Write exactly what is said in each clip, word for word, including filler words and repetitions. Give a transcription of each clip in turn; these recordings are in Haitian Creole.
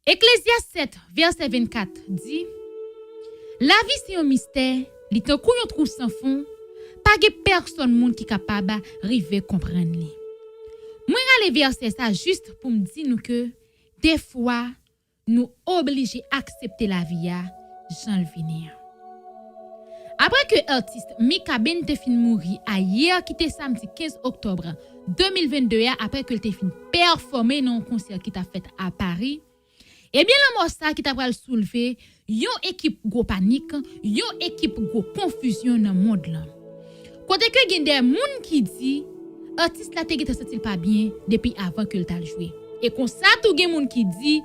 Eklezyas sèt, vèsè vennkat di, lavi se yon mistè, li tankou yon twou san fon, pa gen pèsonn moun ki kapab rive konprann li. Mwen rale vèsè sa jis pou m di nou ke defwa, nou oblije aksepte lavi a jan l vini an. Apre ke atis Mikaben te fin mouri ayè ki te samdi kenz oktòb de mil vennde a, apre ke l te fin pèfòme nan yon konsè ki t ap fèt a Pari, ebyen lanmò sa ki ta pral soulve yon ekip gwo panik, yon ekip gwo konfizyon nan mond lan. Kote ke gen de moun ki di atis la te gentan santi l pa byen depi avan ke l t al jwe. E konsa tou gen moun ki di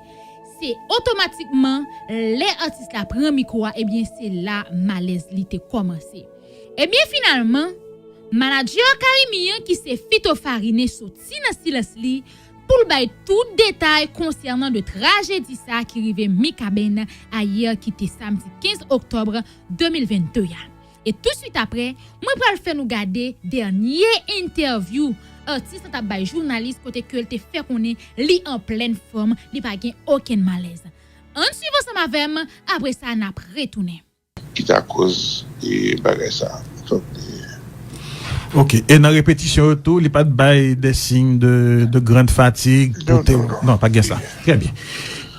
se otomatikman lè atis la pran mikwo a, ebyen se la malèz li te kòmanse. Ebyen finalman, manadjè Carimi an ki se Fito Farine soti nan silans li pou l bay tout detay konsènan de trajedi sa ki rive Mikaben ayè ki te samdi kenz oktòb de mil vennde a. E touswit apre, mwen pral fè nou gade dènye entèvyou atis lan t ap bay jounalis kote ke l te fè konnen li an plèn fòm, li pa gen okenn malèz. Ann swiv ansanm avè m, apre sa n ap retounen. Ki ta koz e bagay sa. Donk, e, Ok, e nan repetisyon yo tou, li pa t bay de siy de, de grand fatig pou te. Non, pa gen sa. Trè byen.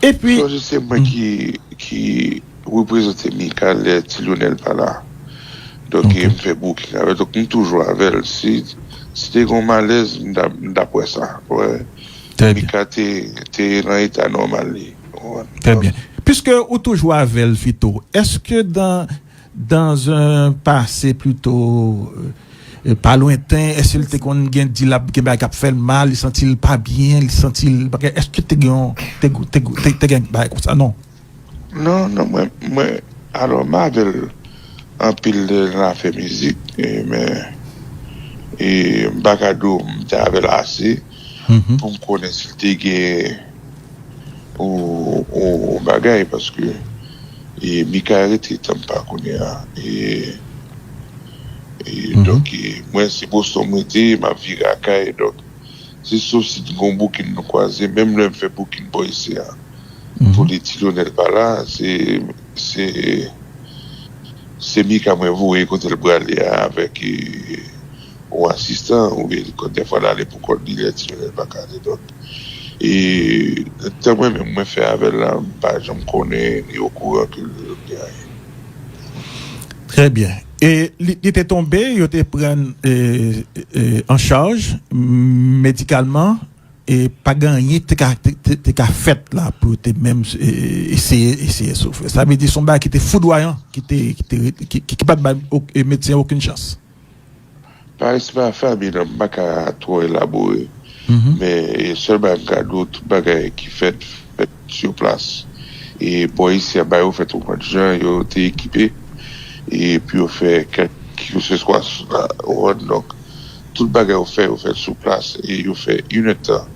Epi. Sonje se mwen ki, ki reprezante Mika lè Ti Lyonèl pa la. Donk, e m fè booking avè l. Donk, m toujou avè l. Si, si te gen yon malèz, m t ap, m t ap wè sa. Wè. Mika te, te nan eta nòmal li. Trè byen. Piske ou toujou avè l, Fito, èske dan, dans un passé plutôt euh, pa lwenten, èske l te konn gen di l ap gen bagay k ap fè l mal, li santi l pa byen, li santi l bagay, èske te gen te, te, te, te gen bagay konsa, non? Non, non, mwen, mwen, alò, m avè l anpil nan afè mizik, e, men, e, m pa ka di w m te avè l ase pou m konnen si l te gen yon, yon, yon bagay, paske, e, Mika rete Tampa kounye a, e, e, donk, e, mwen, se Boston m rete, m ap vire lakay, donk, se sof si t gon booking nou kwaze, menm lè m fè booking bò isi a, pou li Ti Lyonèl pa la, se, se, se Mika mwen voye kote l prale a avèk, e, yon asistan, oubyen dèfwa l ale pou kont li lè Ti Lyonèl pa ka ale. Donk, e, tan mwen menm mwen fè avè l la, m pa janm konnen ni okouran ke l gen anyen. Trè byen. E li, li te tonbe, yo te pran l, e, e, an chaj medikalman, e pa gen anyen ki te ka, te, te, te ka fèt la pou yo te menm, e, eseye, eseye sove. Sa vle di se yon bagay ki te foudwayan, ki te, ki te, ki, ki, ki pa t bay ok-, e, medsen okenn chans. Pa respè a fanmi nan, m pa ka twò elabore. Men, e, sèl bagay m ka di w, tout bagay ki fèt, fèt sou plas. E bò isi a, bagay yo fèt yon lòt jan, yo te ekipe. E pou yo fè kèk, keseswa, ou konprann, donk, tout bagay yo fè, yo fèt sou plas. E yo fè inèdtan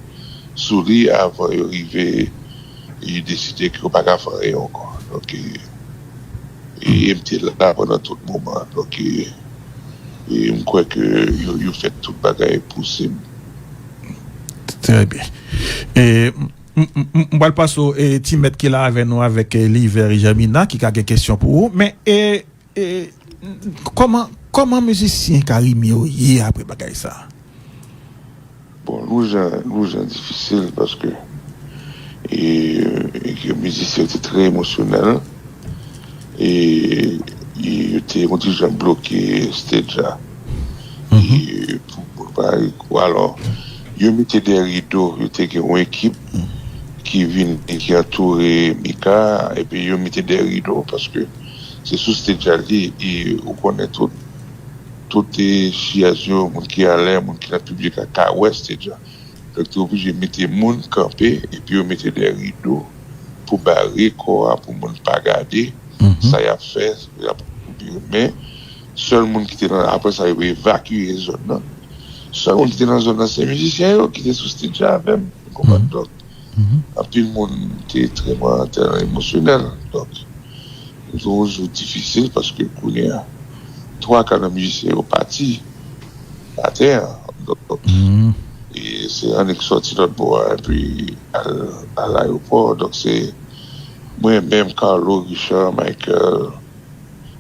sou li avan yo rive e deside ke yo pa ka fè anyen ankò. Donk, e, e, e m te la pandan tout moman an. Donk, e, e m kwè ke yo, yo fè tout bagay posib. Trè byen. E, m, m, m, m pral pase w, e, Ti Mèt ki la avè nou avèk, e, Liver Germina, ki ka gen kesyon pou ou. Men, e, E, kòman, kòman mizisyen Carimi yo ye apre bagay sa? Bon, Loujan, Loujan difisil paske, e, e, mizisyen yo te trè emosyonèl. E, e yo te yon ti jan bloke stage la. E pou, pou pa, alò, yo mete de rido, yo te gen yon ekip ki vin e ki antoure Mika, epi yo mete de rido paske se sou stage la li, e ou konnen tout, tout, e, chèz yo, moun ki anlè, moun ki nan piblik la ka wè stage la. Donk, te oblije mete moun kanpe, epi yo mete de rido pou bare kò a, pou moun pa gade sa y ap fè, y ap, men sèl moun ki te nan, apre sa, yo evakye zòn nan. Sèl moun ki te nan zòn nan, se mizisyen yo ki te sou stage la avè m, ou konprann? Donk, anpil moun te trè, tèlman emosyonèl. Donk, se yon jou difisil paske kounye a, twa ka nan mizisyen yo pati atè a. Donk, e se annik sòti lòt bò a, epi al, al ayewopò. Donk, se mwen menm, Carlo, Richard, Michael,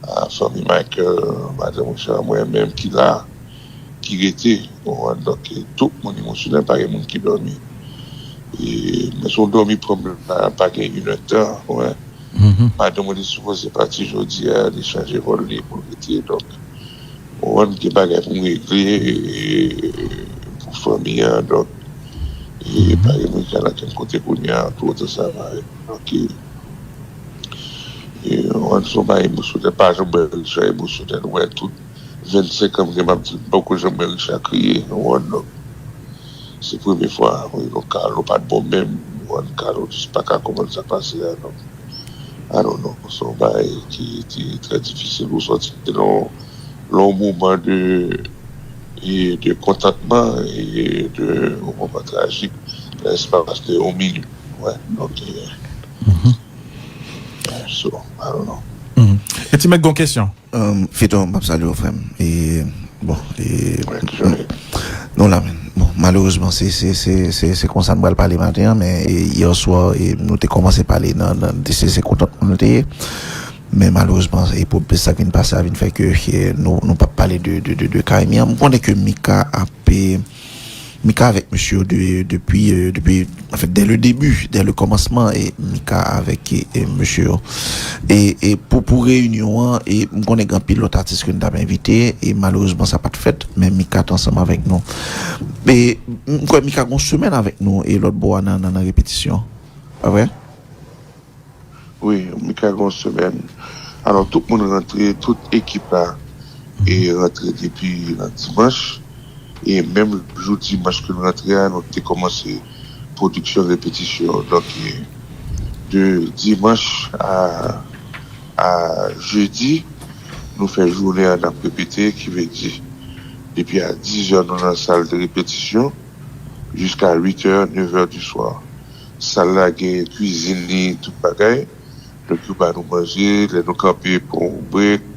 a, fanmi Michael, madanm Richard, mwen menm ki la, ki rete. Ou konprann? Donk, e, tout moun emosyonèl, pa gen moun ki dòmi. E, men si w dòmi pran m la, pa gen inèdtan, ou wè. Madanm mwen te sipoze pati jodi a, li chanje vòl li pou l rete. Donk, ou konprann, gen bagay pou m regle, e, pou fanmi an. Donk, e, pa gen moun ki al ankenn kote kounye a, tout sa va. Donk, e, e, ou konprann, se yon bagay emosyonèl, pa janm wè Richard emosyonèl, ou wè, tout vennsenk an m gen, m ap di, m poko janm wè Richard kriye, ou konprann, donk, se premye fwa, wi, donk, Carlo pa t bon menm, ou konprann, Carlo jis pa ka konprann sa k pase a, donk, I don't know, se yon bagay ki te trè difisil pou sòti nan yon, nan yon moman de, e de kontantman e de yon moman trajik, nan espas de yon minit, wè, donk, e, so, I don't know. Eti Mèg gon kesyon. Um, Fito, m ap salye w, frè m. E, bon, e, nou la, men. Bon, malerezman, se, se, se, se, se konsa n pral pale maten an, men e, yè swa, e, nou te kòmanse pale nan, nan de se, se kontantman nou te ye. Men malerezman, e, pou sa k vin pase a vin fè ke e, nou, nou p ap pale de, de, de, de ka Emi an. M konnen ke Mika ap, e, Mika avèk mesye yo de, depi, e, depi, anfèt, dè le debi, dè le kòmansman, e Mika avèk e, e mesye yo. E, e pou, pou reyinyon an, e m konnen gen anpil lòt atis ke n t ap envite, e malerezman sa pa t fèt, men Mika t ansanm avèk nou. E m kwè Mika gen yon semèn avèk nou, e lòt bò a nan, nan, nan repetisyon. Pa vre? Wi, Mika gen yon semèn. Alò, tout moun rantre, tout ekip la e rantre depi nan dimanch. E menm jou dimanch ke n rantre a, nou te kòmanse pwodiksyon, repetisyon. Donk, e, de dimanch a, a jedi, nou fè jounen an n ap repete, ki vle di, depi a dizè, nou nan sal de repetisyon, jiska uitè, nevè di swa. Sal la gen kwizin li, tout bagay. Donk, yo ba nou manje, lè nou kanpe, pran yon brek.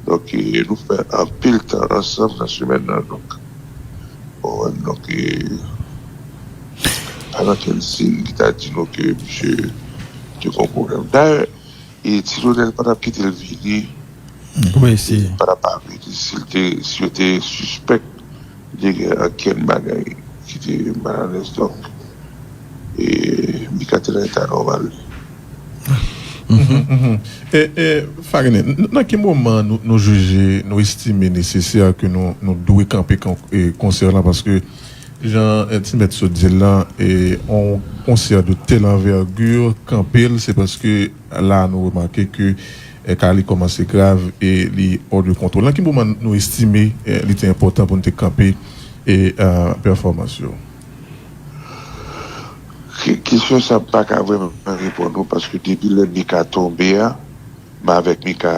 Donk, e, nou fè anpil tan ansanm nan semèn nan. Donk, ou konprann, donk, e, pa gen okenn siy ki ta di nou ke misye te gen yon pwoblèm. Dayè, e, Ti Lonèl pa t ap kite l vini. Wi, si. Pa t ap vini si l te, si yo te sispèk li te gen okenn bagay ki te malalèz. Donk, e, Mika te nan eta nòmal li. E, e, Farine, n- nan ki moman nou, nou jije, nou estime nesesè ke nou, nou dwe kanpe kon- e, konsè la? Paske jan e, Ti Mèt sot di l la, e, yon konsè de tèl anvègi, kanpe l, se paske la nou remake ke e, ka li kòmanse grav e li hors de contrôle. Nan ki moman nou estime e, li te enpòtan pou n te kanpe e, e, pèfòmans yo? Ke- Kesyon sa m pa ka vrèman reponn ou, paske depi lè Mika tonbe a, m avèk Mika.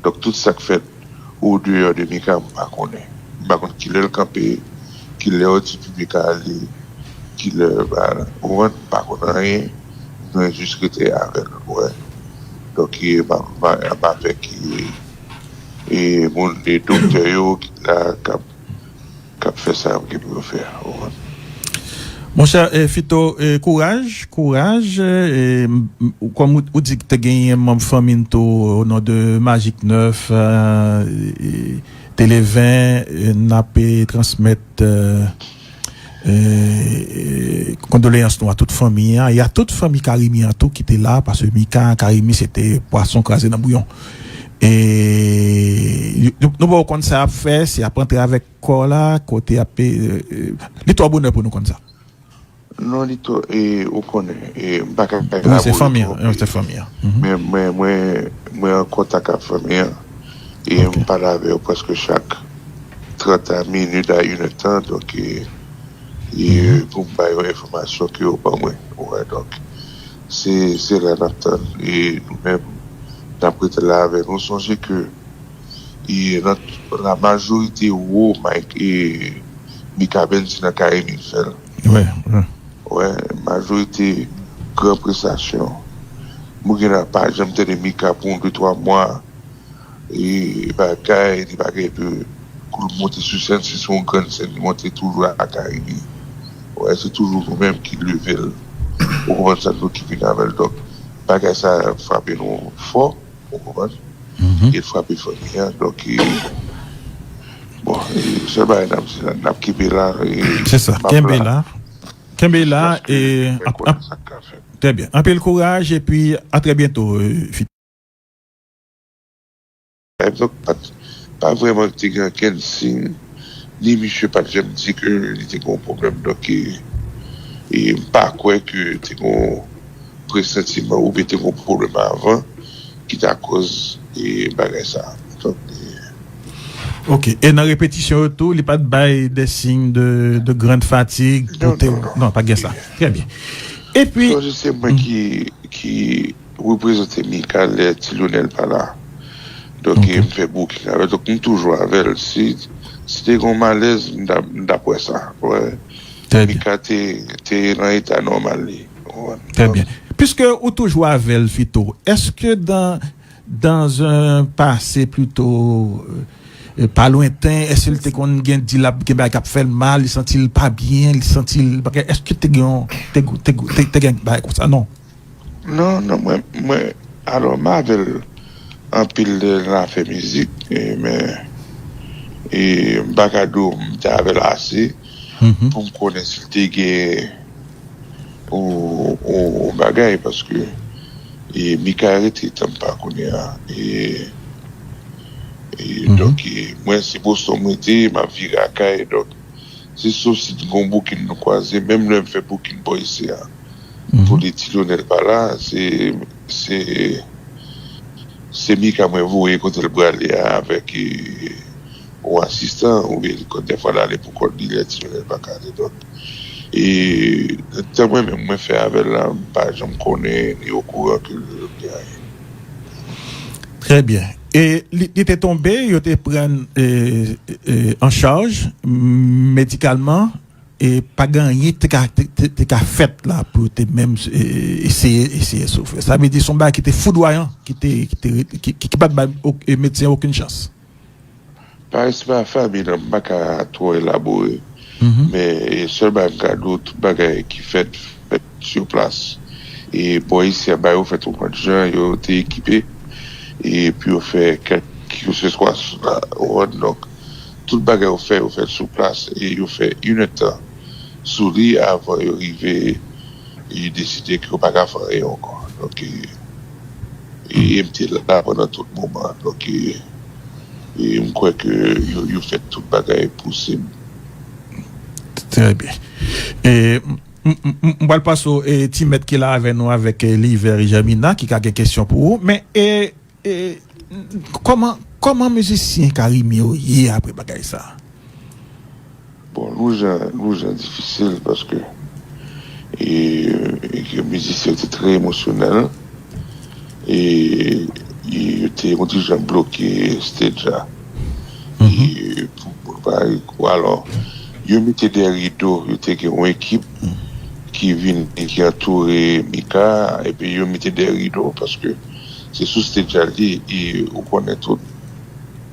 Donk, tout sa k fèt odeyò de Mika, m pa konnen. M pa konn kilè l kanpe, kilè yo di pou Mika ale, kilè, ba, ou konprann, m pa konn anyen. Mwen jis rete avè l, ou wè. Donk, e, m ap, m ap avèk e, e moun, e doktè yo ki la, k ap k ap fè sa yo gen pou yo fè a, ou konprann. Monchè, e, Fito, e, kouraj, kouraj, e, m- m- kòm ou, ou di ke te genyen manm fanmi n tou, o non de Magic Neuf, e, e, Televen, e, n ap, e, transmèt, e, e, e, kondoleyans nou a tout fanmi an, e a tout fanmi Karimi an tou ki te la, paske Mika Karimi se te pwason kraze nan bouyon. E, nou, nou poko konn sa y ap fè, si y ap antre avèk kò la, kote y ap, e, e, li twò bonè pou nou konn sa. Non, li twò, e, ou konnen, e, m pa ka elaborer twòp. Wi, se fanmi an, se fanmi an. Mhm. Men mwen, mwen, mwen an kontak ak fanmi an, e m pale avè yo prèske chak trant minit a inèdtan, donk, e, e pou m ba yo enfòmasyon ke yo ban mwen. Ou wè, donk, se, se la n ap tann, e nou menm, n ap rete la avè nou. Sonje ke e nan la majorite wo Mike e Mika Bendy nan Karimi l fè l. Wi, wi. Wè, majorite gran prestasyon. Mwen gen la pa janm tande Mika pou yon de twa mwa. E bagay, de bagay de kou l monte sou sèn, si se yon grann sèn, li monte toujou a Karimi. Wè, se toujou nou menm ki leve l. Ou konprann sa, nou ki vin avè l. Donk, bagay sa a frape nou fò, ou konprann? E l frape fanmi an. Donk, e, bon, e, sèl bagay n ap di la, n ap kenbe la. E, se sa, kenbe la. Kenbe la. E, ap, ap, trè byen. Anpil kouraj, epi a trè byento, e, Fito. Donk, pa t, pa vrèman te gen okenn siy, ni misye pa t janm di ke li te gen yon pwoblèm. Donk, e, e m pa kwè ke te gen yon presantiman oubyen te gen yon pwoblèm avan ki ta koz, e, bagay sa. Donk, e, Ok, e nan repetisyon yo tou, li pa t bay de siy de, de grande fatigue pou te, non, non, non, pa gen sa. Trè byen. Epi, sonje se mwen ki, ki reprezante Mika lè Ti Lyonèl pa la. Donk, e, m fè booking avè l. Donk, m toujou avè l. Si, si te gen yon malèz, m t ap, m t ap wè sa. Wè. Trè byen. Mika te, te nan eta nòmal li. Trè byen. Piske ou toujou avè l, Fito, èske dans, dans un passé plutôt, euh, pa lwenten, èske l te konn gen di l ap gen bagay k ap fè l mal, li santi l pa byen, li santi l bagay, èske te gen yon, te, te, te, te gen bagay konsa? Non. Non, non, mwen, mwen, alò, m avè l anpil lè nan afè mizik, e, men, e, m pa ka di w m te avè l ase pou m konnen si l te gen yon, yon, yon bagay, paske, e, Mika rete Tampa kounye a, e, e, donk, e, mwen, se Boston m rete, m ap vire lakay, donk, se sof si t gon booking nou kwaze, menm lè m fè booking bò isi a, pou li Ti Lyonèl pa la, se, se, se Mika mwen voye kote l prale a avèk, e, yon asistan, oubyen kòm dèfwa l ale pou kont li lè Ti Lyonèl pa ka ale. Donk, e, tan mwen menm mwen fè avè l la, m pa janm konnen ni okouran ke l gen anyen. Trè byen. E li, li te tonbe, yo te pran, e, e, an chaj medikalman, e pa gen anyen te ka, te, te, te ka fèt la pou yo te menm, e, eseye, eseye sove. Sa vle di se yon bagay ki te foudwayan, ki te, ki te, ki, ki, ki pa t bay ok-, e, medsen okenn chans. Pa respè a fanmi nan, m pa ka twò elabore. Men, e, sèl bagay m ka di w, tout bagay ki fèt, fèt sou plas. E bò isi a, ba yo fèt yon lòt jan, yo te ekipe. E pou yo fè kèk, keseswa, ou konprann, donk, tout bagay yo fè, yo fèt sou plas. E yo fè inèdtan sou li avan yo rive, e deside ke yo pa ka fè anyen ankò. Donk, e, e, e m te la pandan tout moman. Donk, e, e m kwè ke yo, yo fè tout bagay posib. Trè byen. E, m, m, m, m pral pase w, e, Ti Mèt ki la avè nou avèk, e, Liver Germina, ki ka gen kesyon pou ou. Men, e, e, kòman, kòman mizisyen Carimi yo ye apre bagay sa? Bon, Loujan, Loujan difisil paske, e, e ke mizisyen yo te trè emosyonèl, e, e yo te yon ti jan bloke stage la. E pou, pou pa, alò, yo mete dèyè rido, yo te gen yon ekip ki vin e ki antoure Mika, epi yo mete dèyè rido paske se sou stage la li, e ou konnen tout,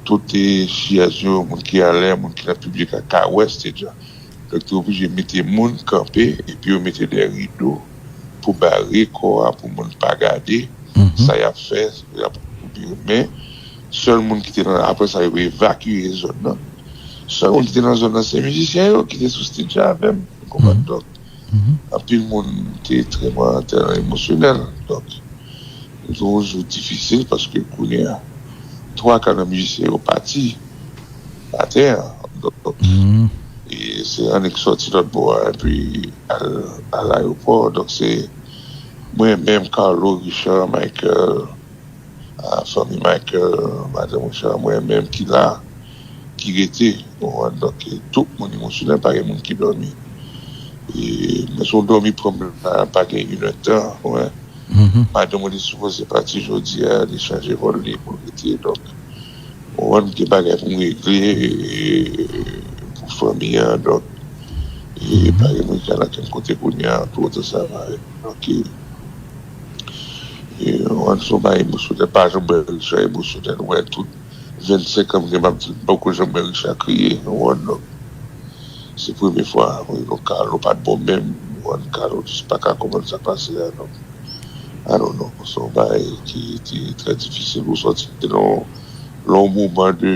tout, e, chiyaz yo, moun ki anlè, moun ki nan piblik la ka wè stage la. Donk, te oblije mete moun kanpe, epi yo mete dèyè rido pou bare kò a, pou moun pa gade sa y ap fè, y ap, men sèl moun ki te nan, apre sa, yo evakye zòn nan. Sèl moun ki te nan zòn nan, se mizisyen yo ki te sou stage la avè m. Ou konprann? Donk, anpil moun te ekstrèmman emosyonèl. Donk, nou te yon jou difisil paske kounye a, twa ka nan mizisyen yo pati atè a. Donk, e se annik sòti lòt bò a, epi al, al ayewopò. Donk, se mwen menm, Carlo, Richard, Michael, a, fanmi Michael, madanm Richard, mwen menm ki la, ki rete, ou konprann? Donk, e, tout moun emosyonèl, pa gen moun ki dòmi. E, men si w dòmi pran m la, pa gen inèdtan, ou konprann? Madanm mwen li sipoze pati jodi a, li chanje vòl li pou l rete, donk, ou konprann, m gen bagay pou m regle, e, pou fanmi an, donk, e, pa gen moun ki al ankenn kote kounye a, tout sa va, donk, e, E, ou konprann, se yon bagay emosyonèl, pa janm wè Richard emosyonèl, ou wè tout vennsenk an m gen, m ap di, m poko janm wè Richard kriye, ou konprann, donk, Se premye fwa, wi, donk, Carlo pa t bon menm, Juan Carlo jis pa ka konprann sa k pase a, donk, I don't know, se yon bagay ki te trè difisil pou sòti nan yon, nan yon moman de,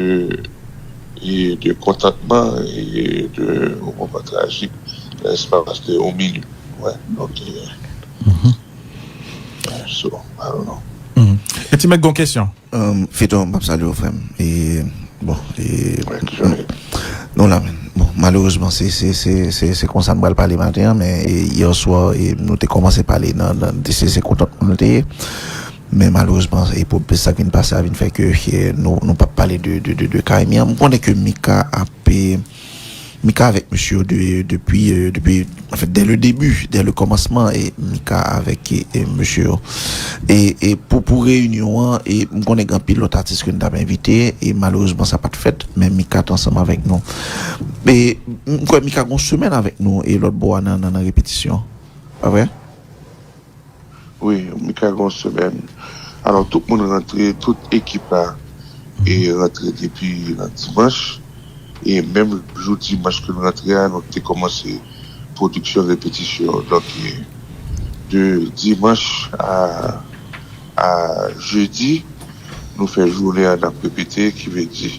e de kontantman e de yon moman trajik, nan espas de yon minit. Wè, donk, e, so, I don't know. E ti mèt gon kesyon. Fito, m ap salye w, frè m. E, bon, e, nou la menm. Bon, malerezman, se, se, se, se, se konsa n pral pale maten an, men e, yè swa, e, nou te kòmanse pale nan, nan, se, se kontantman nou te ye. Men malerezman, e, pou sa k vin pase a vin fè ke e, nou, nou p ap pale de, de, de, de Carimi an. M konnen ke Mika ap, e, Mika avèk mesye yo de, depi, e, depi, anfèt, dè le debi, dè le kòmansman, e Mika avèk e, e mesye yo. E, e pou, pou reyinyon an, e m konnen gen anpil lòt atis ke n t ap envite, e malerezman sa pa t fèt, men Mika t ansanm avèk nou. E m kwè Mika gen yon semèn avèk nou, e lòt bò a nan, nan, nan repetisyon. Pa vre? Wi, Mika gen yon semèn. Alò, tout moun rantre, tout ekip la e rantre depi nan dimanch. E menm jou dimanch ke nou rantre a, nou te kòmanse pwodiksyon, repetisyon. Donk, e, de dimanch a, a jedi, nou fè jounen an n ap repete, ki vle di,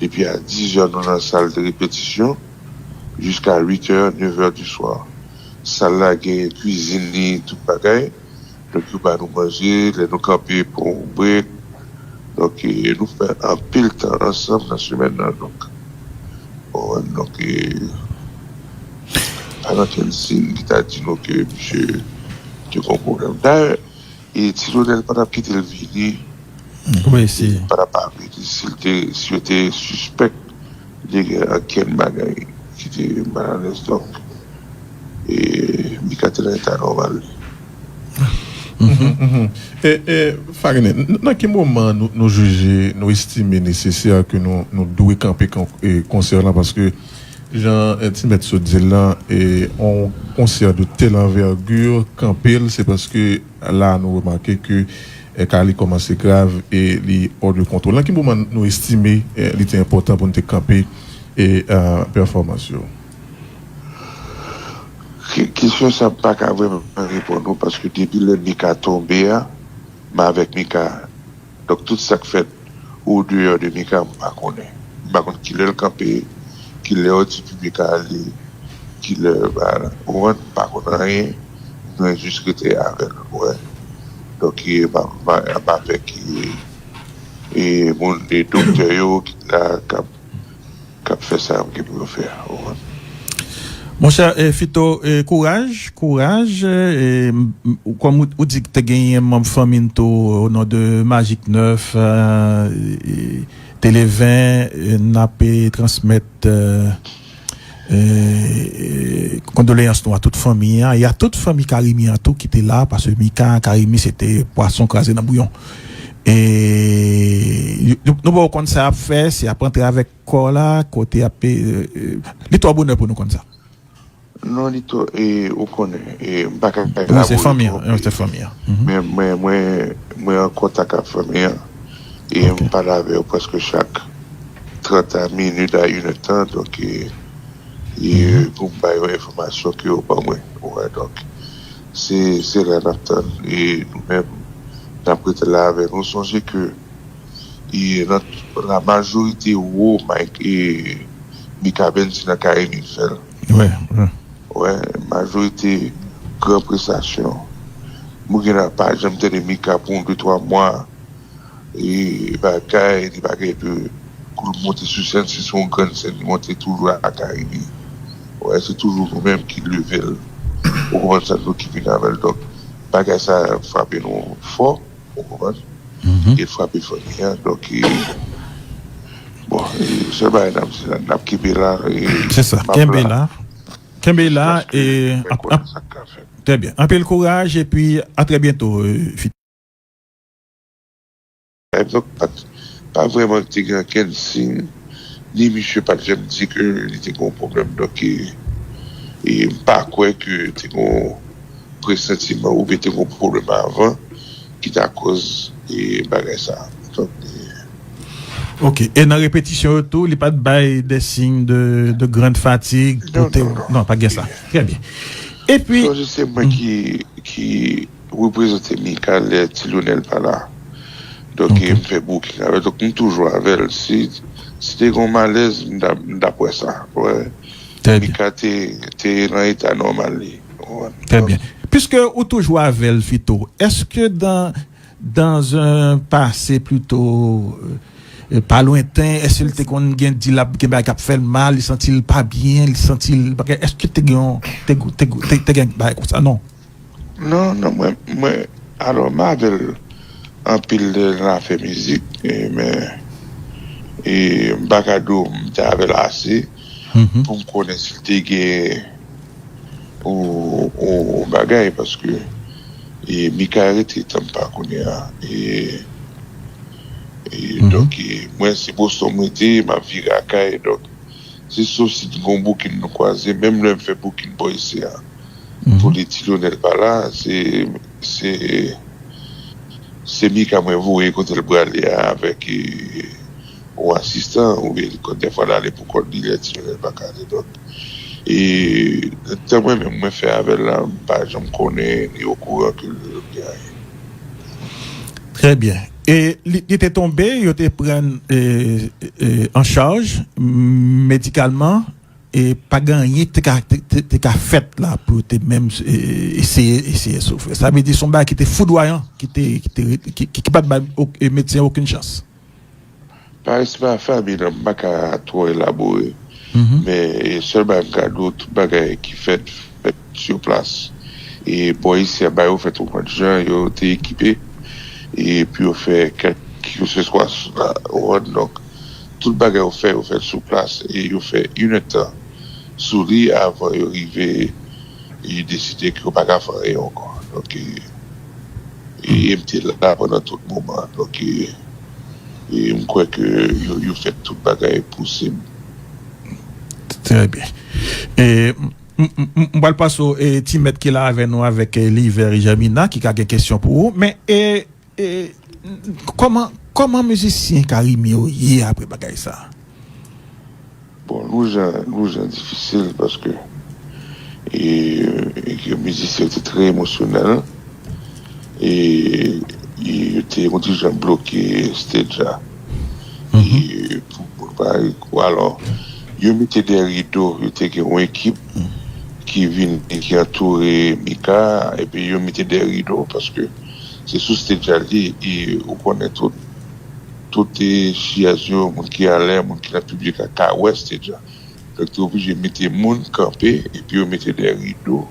depi a dizè, nou nan sal de repetisyon, jiska uitè, nevè di swa. Sal la gen kwizin li, tout bagay. Donk, yo ba nou manje, lè nou kanpe pou yon brek. Donk, e, nou fè anpil tan ansanm nan semèn nan. Donk, ou konprann? Donk, e, pa gen okenn siy ki ta di nou ke misye te gen yon pwoblèm. Dayè, e, Ti Lonèl pa t ap kite l vini. Wi, si. Pa t ap avèti si l te, si yo te sispèk li gen okenn bagay ki te malalèz. Donk, e, Mika te nan eta nòmal li. E, e, Farine, n- nan ki moman nou, nou jije, nou estime nesesè ke nou, nou dwe kanpe kon- e, konsè lan? Paske, jan e, Ti Mèt sot di l lan, e, yon konsè de tèl anvègi, kanpe l, se paske la nou remake ke e, ka li kòmanse grav e li hors de contrôle. Nan ki moman nou estime e, li te enpòtan pou nou te kanpe e, e, pèfòmans yo? Ke- Kesyon sa m pa ka vrèman reponn ou, paske depi lè Mika tonbe a, m avèk Mika. Donk, tout sa k fèt odeyò de Mika, m pa konnen. M pa konn kilè l kanpe, kilè yo di pou Mika ale, kilè, ba, ou konprann, m pa konn anyen. M jwenn jis rete avè l, ou wè. Donk, e, m ap, m ap, m ap avèk e, e, moun, e, doktè yo ki la, k ap, k ap fè sa yo gen pou yo fè a, ou konprann. Monchè, e, Fito, e, kouraj, kouraj. E, m- m- kòm ou, ou di ke te genyen manm fanmi n tou, o non de Magic Neuf, e, e, Televen, e, n ap e, transmèt e, e, e, kondoleyans nou a tout fanmi an, e a tout fanmi Carimi an tou ki te la, paske Mika Carimi se te pwason kraze nan bouyon. E, nou, nou pa konn sa y ap fè, si y ap antre avèk kò la, kote y ap, e, e, li twò bonè pou nou konn sa. Non, li twò, e, ou konnen, e, m pa ka Wi, se fanmi an, se fanmi an. Mhm. Men mwen, mwen, mwen an kontak ak fanmi an. E Ok. M pale avè yo prèske chak trant a minit a inèdtan, donk, e, e pou m ba yo enfòmasyon ke yo ban mwen. Ou wè, donk, se, se la n ap tann. E nou menm, n ap rete la avè nou. Sonje ke e, nan la majorite wo Mike e Mika Benzi nan Carimi fè l. Wi, wi. Wè, majorite gran prestasyon. Mwen gen la pa janm tande Mika pou yon de twa mwa. E bagay, li pa gen de kou l monte sou sèn, si se yon grann sèn, li monte toujou a Carimi. Wè, se toujou nou menm ki leve l. Ou konprann sa, nou ki vin avè l. Donk, bagay sa frape nou fò. Ou konprann? E frape fanmi an. Donk, e, bon, e, sèl bagay n ap di la, n ap kenbe la. E, Se sa, m ap kenbe la. La. Kenbe la, Jiskaske e, mwen ap- konnen ap- sa k ka fèt. Trè byen. Anpil kouraj, epi a trè byento, e, Fito. Donk, pa, pa vrèman te gen okenn siy, ni misye pa t janm di ke li te gen yon pwoblèm. Donk, e, e m pa kwè ke te gen yon presantiman oubyen te gen yon pwoblèm avan ki ta koz e bagay sa. Donk, e, Ok. E nan repetisyon yo tou, li pa t bay de siy de, de grande fatigue pou te. Non, non, non. Non, pa gen sa. Trè byen. Epi. Sonje se mwen ki, ki reprezante Mika lè Ti Lyonel pa la. Donk, e m fè booking avè l. Donk, m toujou avè l. Si, si te gen yon malèz, m t ap, m t ap wè sa. Wè. Trè byen. Mika te, te nan eta nòmal li. Trè byen. Piske ou toujou avè l, Fito, èske dans, dans un passé plutôt, euh, pa lwenten, èske l te konn gen di l ap gen bagay k ap fè l mal, li santi l pa byen, li santi l bagay, èske te gen yon, te, te, te, te gen bagay konsa, non? Non, non, mwen, mwen, alò, m avè l anpil lè nan afè mizik, e, men, e, m pa ka di w m te avè l ase pou m konnen si l te gen yon, yon, yon bagay, paske, e, Mika rete Tampa kounye a, e, e, donk, e, mwen, se Boston m rete, m ap vire lakay, donk, se sof si t gon booking nou kwaze, menm lè m fè booking bò isi a, pou li Ti Lyonel pa la, se, se, se Mika mwen voye kote l prale a avèk, e, yon asistan, oubyen kòk dèfwa l ale pou kont li lè Ti Lyonel pa ka ale. Donk, e, tan mwen menm mwen fè avè l la, m pa janm konnen ni okouran ke l gen anyen. Trè byen. E li, li te tonbe, yo te pran, e, e, an chaj medikalman, e pa gen anyen ki te ka, te, te, te ka fèt la pou te menm, e, eseye, eseye sove. Sa vle di se yon bagay ki te foudwayan, ki te, ki te, ki, ki, ki pa t bay ok-, e, medsen okenn chans. Parèske pa fanmi nan, m pa ka twò elabore. Men, e, sèl bagay m ka di w, tout bagay ki fèt, fèt sou plas. E bò isi a, ba yo fèt yon lòt jan, yo te ekipe. E pou yo fè kèk, kèlkeswa, donk, tout bagay yo fè, yo fè l sou plas. E yo fè inèdtan sou li avan yo rive, e deside ke yo pa ka fè anyen ankò. Donk, e, e, e m te la pandan tout moman. Donk, e, e m kwè ke yo, yo fè tout bagay posib. Trè byen. E, m, m, m, m pral pase w, e, Ti Mèt ki la avè nou avèk, e, Livè Jamina, ki ka gen kesyon pou ou. Men, e, e, kòman, kòman mizisyen Carimi yo ye apre bagay sa? Bon, Loujan, Loujan difisil paske, e, e ke mizisyen yo te trè emosyonèl. E, e yo te yon ti jan bloke stage la. E pou, pou pa, alò, yo mete de rido, yo te gen yon ekip ki vin, ki antoure Mika, epi yo mete de rido paske se sou stage la li, e ou konnen tout, tout, e, chèz yo, moun ki anlè, moun ki nan piblik la ka wè stage la. Donk, te oblije mete moun kanpe, epi yo mete de rido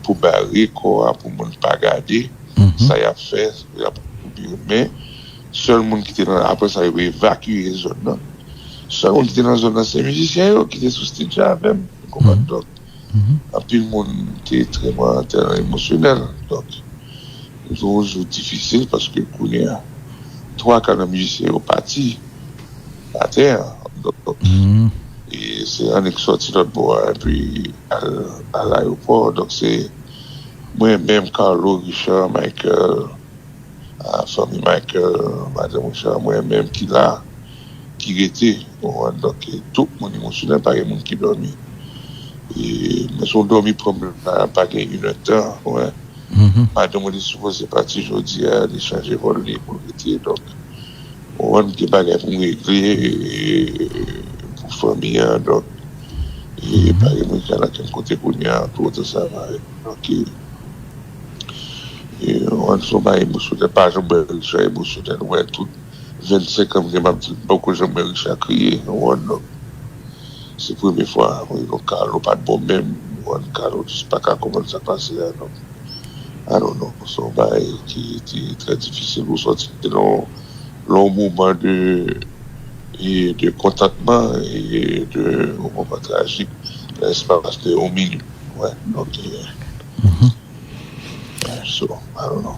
pou bare kò a, pou moun pa gade sa y ap fè, y ap koupe yo. Men, sèl moun ki te nan, apre sa, yo evakye zòn nan. Sèl moun ki te nan zòn nan, se mizisyen yo ki te sou stage la avè m. Ou konprann? Donk, anpil moun te ekstrèmman, ekstrèmman emosyonèl. Donk, se yon jou difisil paske kounye a, twa ka nan mizisyen yo pati atè a. Donk, e se annik sòti lòt bò a, epi al, al ayewopò. Donk, se mwen menm, Carlo, Richard, Michael, a, fanmi Michael, madanm Richard, mwen menm ki la, ki rete, ou konprann? Donk, e tout moun emosyonèl, pa gen moun ki dòmi. E, men si w dòmi pran m la, pa gen inèdtan, ou konprann? Madanm mwen li sipoze pati jodi a, li chanje vòl li pou l rete, donk, ou konprann, gen bagay pou m regle, e, pou fanmi an, donk, e pa gen moun ki al ankenn kote kounye a, tout sa va, donk, e, e, ou konprann, se yon bagay emosyonèl, pa janm wè Richard emosyonèl, ou wè tout vennsenk an m gen, m ap di, m poko janm wè Richard kriye, ou konprann, donk, se premye fwa, wi, donk, Carlo pa t bon menm, ou konprann, Carlo jis pa ka konprann sa k pase a, donk, I don't know, se yon bagay ki te trè difisil pou sòti nan, nan yon moman de, e de kontantman e de yon moman trajik nan espas de yon minit. Wè, donk, e, so, I don't know.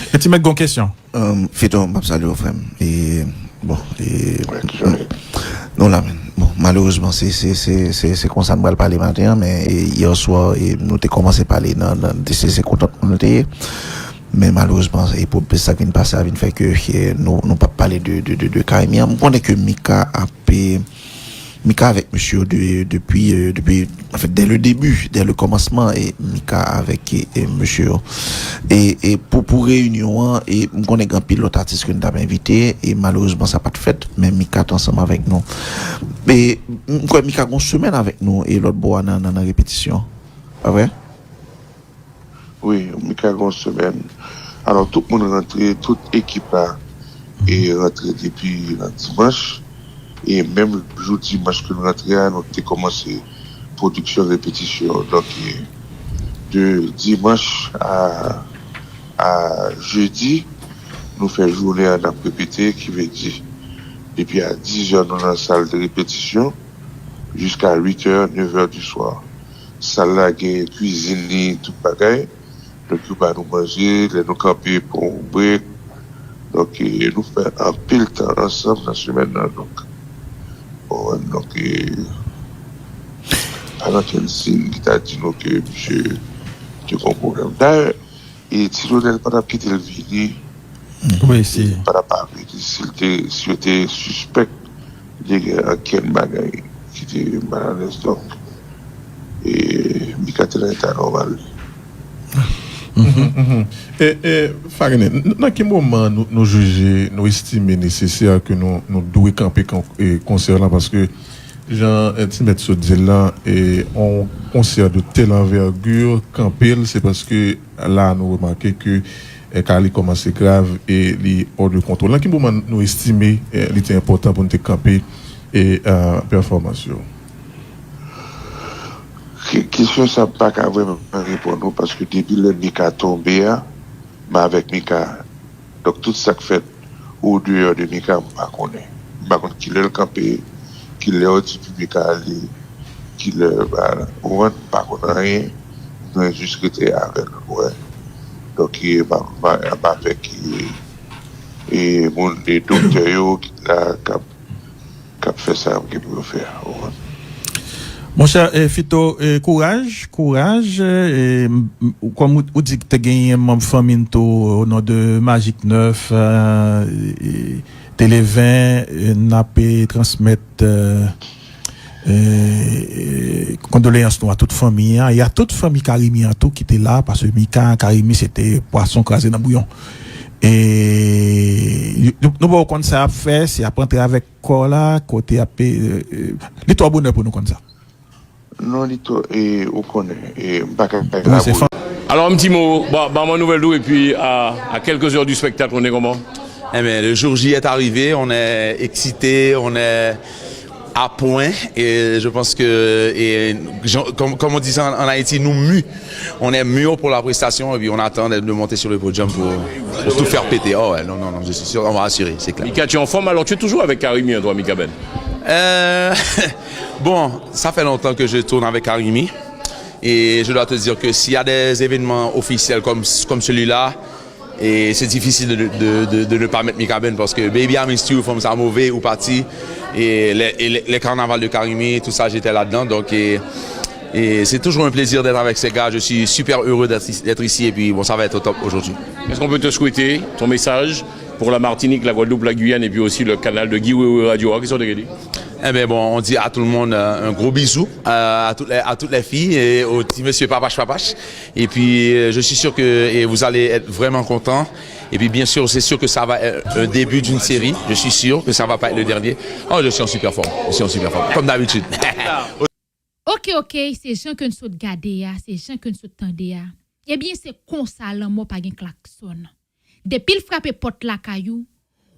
E ti mèt gon kesyon. Um, Fito, m ap salye w, frè m. E, bon, e, nou la, men. Bon, malerezman, se, se, se, se, se konsa n pral pale maten an, men, e, yè swa, e, nou te kòmanse pale nan, nan, se, se kontantman nou te ye. Men malerezman, e pou sa k vin pase a vin fè ke, e, nou, nou p ap pale de, de, de, de Carimi an. M konnen ke Mika ap, e, Mika avèk mesye yo de, depi, e, depi, anfèt, dè le debi, dè le kòmansman, e Mika avèk, e, e, mesye yo. E, e pou, pou reyinyon an, e m konnen gen anpil lòt atis ke n t ap envite, e malerezman, sa pa t fèt, men Mika t ansanm avèk nou. E m kwè Mika gen yon semèn avèk nou, e lòt bò a nan, nan, nan repetisyon. Pa vre? Wi, Mika gen yon semèn. Alò, tout moun rantre, tout ekip la e rantre depi nan dimanch. E menm jou dimanch ke nou rantre a, nou te kòmanse pwodiksyon repetisyon. Donk, e, de dimanch a, a jedi, nou fè jounen an n ap repete, ki vle di, depi a dizè nou nan sal de repetisyon, jiska uitè, nevè di swa. Sal la gen kwizin li, tout bagay. Donk, yo ba nou manje, lè nou kanpe, pran yon brek. Donk, e, nou fè anpil tan ansanm nan semèn nan. Donk, ou konprann, donk, e, pa gen okenn siy ki ta di nou ke misye te gen yon pwoblèm. Dayè, e, Ti Lonèl pa t ap kite l vini. Kòman isi? Pa t ap pa vini si l te, si yo te sispèk li te gen okenn bagay ki te malalèz. Donk, e, Mika te nan eta nòmal li. E, e, Farine, n- nan ki moman nou, nou jije, nou estime nesesè ke nou, nou dwe kanpe kon- e, konsè la? Paske, jan e, Ti Mèt sot di l la, e, yon konsè de tèl anvègi, kanpe l, se paske la nou remake ke e, ka li kòmanse grav e li hors de contrôle. Nan ki moman nou estime e, li te enpòtan pou n te kanpe e, e, pèfòmans yo? Ke- Kesyon sa m pa ka vrèman reponn ou, paske depi lè Mika tonbe a, m avèk Mika. Donk, tout sa k fèt odeyò de Mika, m pa konnen. M pa konn kilè l kanpe, kilè yo di pou Mika ale, kilè, ba, ou konprann, m pa konn anyen. Mwen jis rete avè l, ou wè. Donk, e, m ap, m ap, m ap avèk e, e moun, e doktè yo ki la, k ap, k ap fè sa yo gen pou yo fè a, ou konprann. Monchè, e, Fito, e, kouraj, kouraj. E, m- m- kòm ou, ou di ke te genyen manm fanmi n tou, o non de Majik Nèf, e, e, Televen, e, n ap e, transmèt e, e, e, kondoleyans nou a tout fanmi an e a tout fanmi Carimi an tou ki te la, paske Mika, Carimi se te pwason kraze nan bouyon. E, nou, nou poko konn sa y ap fè, si y ap antre avèk kò la, kote y ap, e, e, li twò bonè pou nou konn sa. Non, li twò, e, ou konnen, e, m pa ka elabore. Alors, un petit mot, ba, ba mwen nouvèl tou, et puis à, à quelques heures du spectacle, on est comment? Eh bien, le jour J est arrivé, on est excité, on est à point, et je pense que, et, genre, comme, comme on dit ça en, en Haïti, nous mu. On est mûr pour la prestation, et puis on attend de, de monter sur le podium pour, pour tout faire péter. Oh ouais, non, non, non, je suis sûr, on va assurer, c'est clair. Mika, tu es en forme, alors tu es toujours avec Carimi, hein, toi, Mikaben? Euh, bon, ça fait longtemps que je tourne avec Carimi. Et je dois te dire que s'il y a des événements officiels comme, comme celui-là, et c'est difficile de, de, de, de ne pas mettre Mikaben parce que Baby I Miss You, Fanm Sa Move, ou pati, et les, et les, les carnavals de Carimi, tout ça, j'étais là-dedans. Donc, et, et c'est toujours un plaisir d'être avec ces gars. Je suis super heureux d'être ici, d'être ici et puis bon, ça va être au top aujourd'hui. Qu'est-ce qu'on peut te souhaiter, ton message pour la Martinique, la Guadeloupe, la Guyane et puis aussi le canal de Guy Wewe Radio? Qu'est-ce qu'on te dit? Eh bien, bon, on dit à tout le monde euh, un gros bisou, euh, à, toutes les, à toutes les filles et aux petits messieurs papache papache. Et puis, euh, je suis sûr que et vous allez être vraiment contents. Et puis, bien sûr, c'est sûr que ça va être un début d'une série. Je suis sûr que ça va pas être le dernier. Oh, je suis en super forme. Je suis en super forme, comme d'habitude. Ok, ok, se jan ke n sot gade a, se jan ke n sot tande a. Ebyen, se konsa lanmò pa gen klaksòn. Depi l frape pòt lakay ou,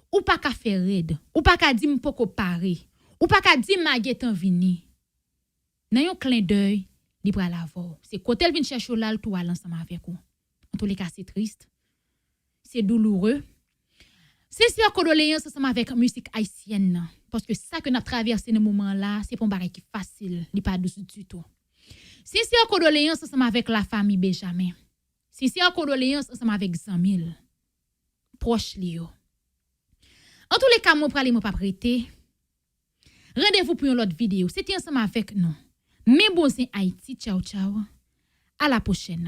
ou pa ka fè rèd, ou pa ka di m poko pare, ou pa ka di m a gentan vini. Nan yon klendèy, li pral avè w. Se kote l vin chèche w la, l tou al ansanm avèk ou. Antouleka, se tris, se douloure. Sensè kondoleyans ansanm avèk mizik ayisyèn nan, paske sa ke n ap travèse nan moman an la, se pa yon bagay ki fasil, li pa dous ditou. Sensè kondoleyans ansanm avèk lafanmi Benjamen. Sensè kondoleyans ansanm avèk zanmi l, pwòch li yo. Antouleka, mwen prale, mwen p ap rete. Randevou pou yon lòt videyo. Se te ansanm avèk nou, Men Bon Zen Ayiti, tchaw tchaw. A la pwochèn.